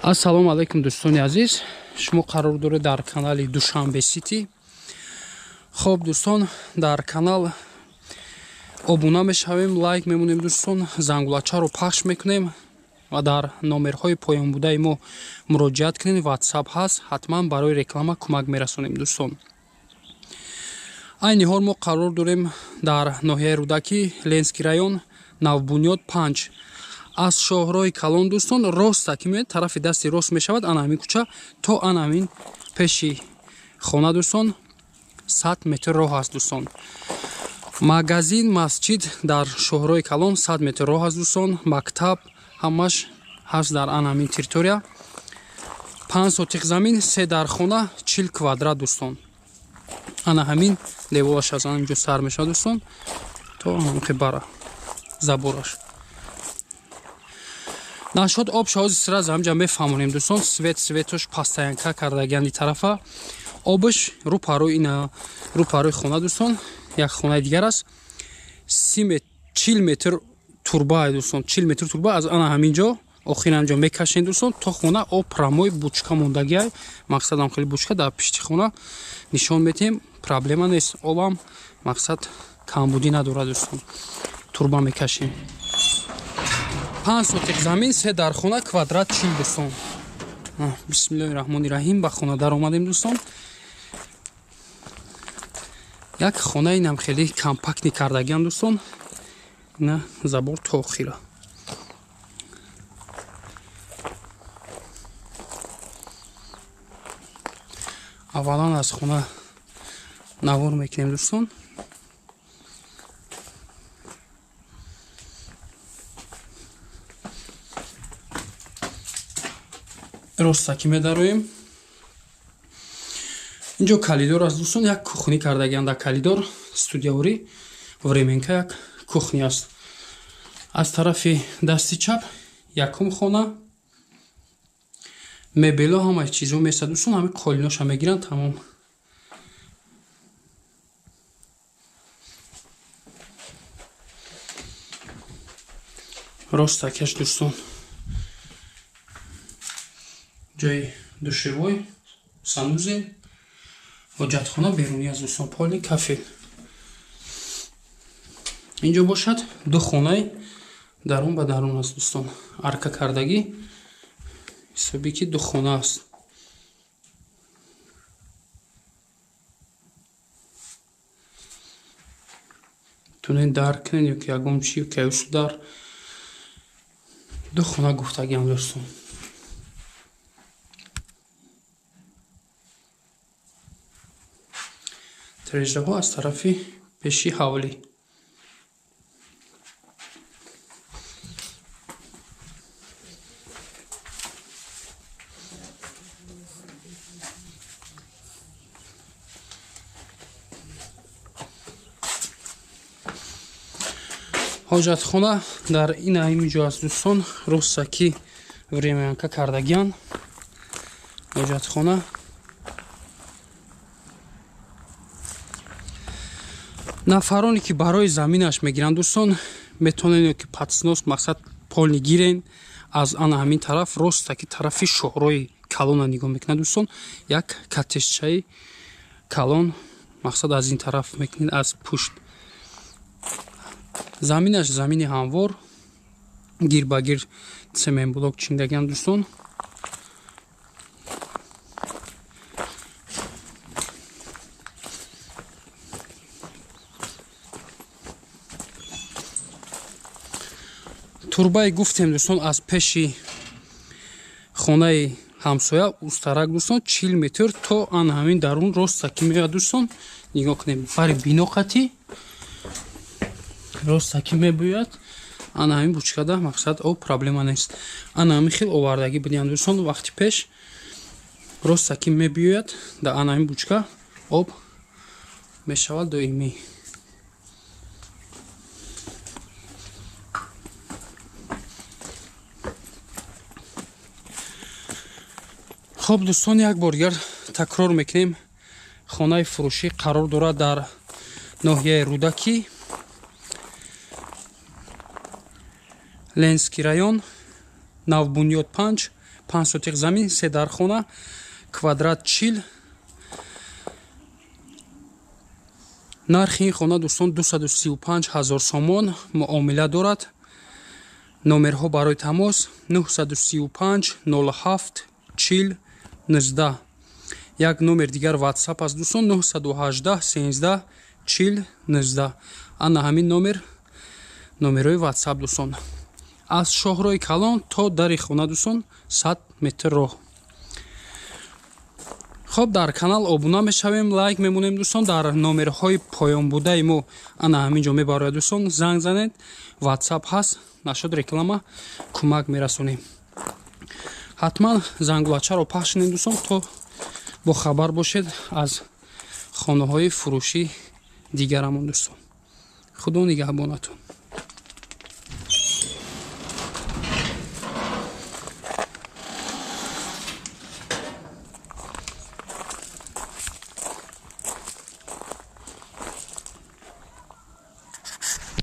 Ассалому алайкум, дӯстони азиз. Шумо қарор доред дар канали Душанбе Сити. Хоб, дӯстон, дар канал обуна мешавем, лайк мемонем, дӯстон, зангулачаро пахш мекунем ва дар номерҳои поёнбудаи мо муроҷиат кунед. WhatsApp ҳаст, ҳатман барои реклама кӯмак мерасонем, дӯстон. Айни ҳол мо қарор дорем дар ноҳияи Рӯдакӣ, Ленский район, Навбунёд 5. Аз шоҳроҳи калон, дӯстон, роста ки меояд, тарафи дасти рост мешавад ана ҳамин кӯча то ана ҳамин пеши хона, дӯстон, 100 метр роҳ аст, дӯстон. Магазин, масҷид дар шоҳроҳи калон 100 метр роҳ аст, дӯстон. Мактаб ҳамаш ҳаст дар ана ҳамин территория. 5 сотиқ замин, 3 дар хона, 40 квадрат, дӯстон. Ана ҳамин деволаш аз ана инҷо сар мешавад, дӯстон, то ҳамин бара забораш. Нашод об шози сразу ҳамҷа мефаҳмонем, дӯстон. Светош пастаянка кардагиани тарафа. Обш рӯпарои ина, рӯпарои хона, дӯстон, як хонаи дигар аст. 40 метр турба, дӯстон, 40 метр турба аз ана ҳамин ҷо охир ҳамҷо мекашем, дӯстон, то хона. Об прамои бучка мондагиай, мақсадам хеле бучка дар пишти хона нишон метиҳем, проблема нест. Обам мақсад камбудӣ надорад, дӯстон. Турба мекашем. 5 сотиқ замин, 3 дар хона, квадрат 40, дӯстон. Бисмиллоҳи раҳмони раҳим, ба хона даромадем, дӯстон. Як хонаи нам хеле компактни кардагиам, дӯстон. Ина забор то охира. Аввалан аз хона навор мекунем, дӯстон. Ростакӣ медароем. Инҷо калидор аст, дӯстон, як кухни кардагиам дар калидор, студияворӣ, временка як кухни аст. Аз тарафи дасти чап якум хона, мебело ҳамаи чизо месад, дӯстон, ҳамин қолиноша мегиранд, тамом. Ростакаш, дӯстон, ҷои душевой, санузел, ҳоҷатхона берунӣ аз, дӯстон, поли кафел. Инҷо бошад ду хонаи дарун ба дарун аст, дӯстон, арка кардагӣ, ҳисобе ки ду хона аст. Тунен дар кунен ё ки ягон чи ё ки аюсу дар ду хона гуфтагиам, дӯстон. Трежаҳо аз тарафи пеши ҳавлӣ. Ҳоҷатхона дар ин ҳамин ҷо аст, дӯстон, ростаки временка кардагиан ҳоҷатхона. Нафароне ки барои заминаш мегиранд, дӯстон, метавонед ё ки патснос мақсад полни гирен. Аз ана ҳамин тараф ростаки тарафи шоҳрои калона нигоҳ мекунад, дӯстон, як катешчаи калон мақсад аз ин тараф мекунед, аз пушт. Заминаш замини ҳамвор, гир ба гир цементблок чиндагиам, дӯстон. Турбае гуфтем, дӯстон, аз пеши хонаи ҳамсоя устарак, дӯстон, 40 метр то ан ҳамин дарун ростаки меояд, дӯстон. Нигоҳ кунем, бари бино қатӣ ростаки мебояд. Ана ҳамин бучкада мақсад об проблема нест. Ана ҳамин хел овардагӣ будиам, дӯстон, вақти пеш ростаки мебиёяд, дар ана ҳамин бучка об мешавад доимӣ. Хоб, дӯстон, як бор дигар такрор мекунем, хонаи фурӯшӣ қарор дорад дар ноҳияи Рӯдакӣ, Ленский район, Навбунёд 5, 5 сотих замин, се дархона, квадрат 40. Нархи ин хона, дӯстон, 235 ҳазор сомон, муомила дорад. Номерҳо барои тамос: 935 07 40 19. Як номер дигар WhatsApp аст, дӯстон: 918 13 40 19. Ана ҳамин номер, номерҳои WhatsApp, дӯстон. Аз шоҳрои калон то дари хона, дӯстон, 100 метр роҳ. Хоб, дар канал обуна мешавем, лайк мемонем, дӯстон. Дар номерҳои поёнбудаи мо ана ҳамин ҷо мебарояд, дӯстон, занг занед, WhatsApp ҳаст. Нашуд реклама, кӯмак мерасонем. Ҳатман зангулачаро пахш кунед, дӯстон, то бохабар бошед аз хонаҳои фурӯшӣ дигарамон. Дӯстон, худо нигаҳбонатон.